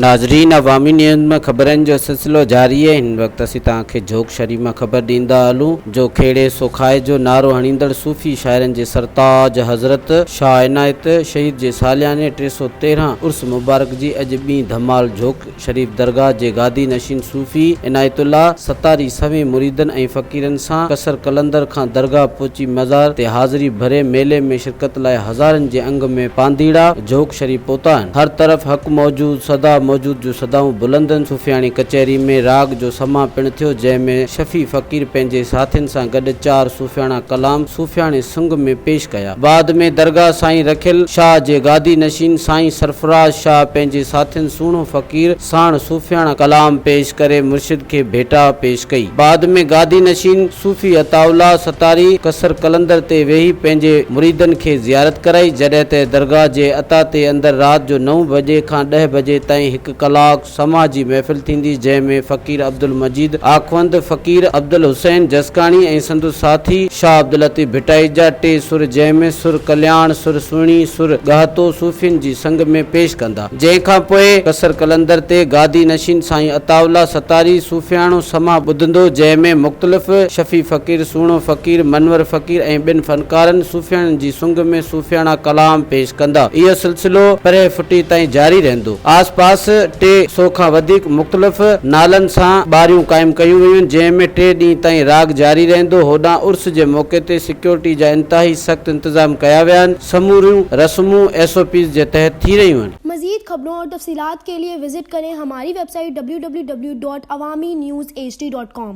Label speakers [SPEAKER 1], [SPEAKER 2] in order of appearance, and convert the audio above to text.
[SPEAKER 1] ناظرين عوامي نيوز ۾ خبرن جو سلسلو جاري آهي هن وقت اسين توهان کي جهوڪ شريف مان خبر ڏيندا هلون جو کيڙي سو کائي جو نعرو هڻيندڙ صوفي شاعرن جي سرتاج حضرت شاهه عنايت شهيد جي سالياني 313 عرس مبارڪ جي اڄ ٻي ڌمال جهوڪ شريف درگاهه جي گادي نشين صوفي عنايت الله ستاري سوين مريدن ۽ فقيرن سان قصر قلندر کان درگاهه پهچي مزار تي حاضري ڀري ميلي ۾ شرڪت لاء هزارن جي انگ ۾ پانڌيئڙا جهوڪ شريف پهتا آهن. هر طرف حق موجود سدا موجود جون صدائون بلند آهن. صوفياڻي ڪچهري ۾ راڳ جو سماع پڻ ٿيو، جنهن ۾ شفيع فقير پنهنجي ساٿين سان گڏ چار صوفياڻا ڪلام صوفياڻي سنگ ۾ پيش ڪيا. بعد ۾ درگاهه سائين رکيل شاهه جي گادي نشين سائين سرفراز شاهه پنهنجي ساٿين سهڻو فقير ساڻ صوفياڻا ڪلام پيش ڪري مرشد کي ڀيٽا پيش ڪئي. بعد ۾ گادي نشين صوفي عطاء الله ستاري قصر قلندر تي ويهي پنهنجي مريدن کي زيارت ڪرائي، جڏهن ته درگاهه جي عطا تي اندر رات جو نو بجي کان ڏهه بجي تائين هڪ ڪلاڪ سماع جي محفل ٿيندي، جنهن ۾ فقير عبدالمجيد آخوند، فقير عبدالحسين جسڪاڻي ۽ سندس ساٿي شاهه عبداللطيف ڀٽائي جا ٽي سر جنهن ۾ سر ڪلياڻ، سر سهڻي، سر ڳاهتو صوفين جي سنگ ۾ پيش ڪندا. جنهن کان پوء قصر قلندر تي گادي نشين سائين عطاء الله ستاري صوفياڻو سماع ٻڌندو، جنهن ۾ مختلف شفيع فقير، سهڻو فقير، منور فقير ۽ ٻين فنڪارن صوفياڻن جي سنگ ۾ صوفياڻا ڪلام پيش ڪندا. اهو سلسلو پرهه ڦٽي تائين جاري رهندو. آس پاس 300 کان وڌيڪ مختلف نالن سان ٻاريون قائم ڪيون ويون، جنهن ۾ ٽي ڏينهن تائين راڳ جاري رهندو. هوڏانهن عرس جي موقعي تي سيڪيورٽي جا انتهائي سخت انتظام ڪيا ويا آهن. سموريون رسمون ايس او پيز جي تحت ٿي رهيون آهن.
[SPEAKER 2] مزيد خبرون اور تفصيلات کے لئے وزٽ ڪرين ھماري web site www.awamiNewsHD.com.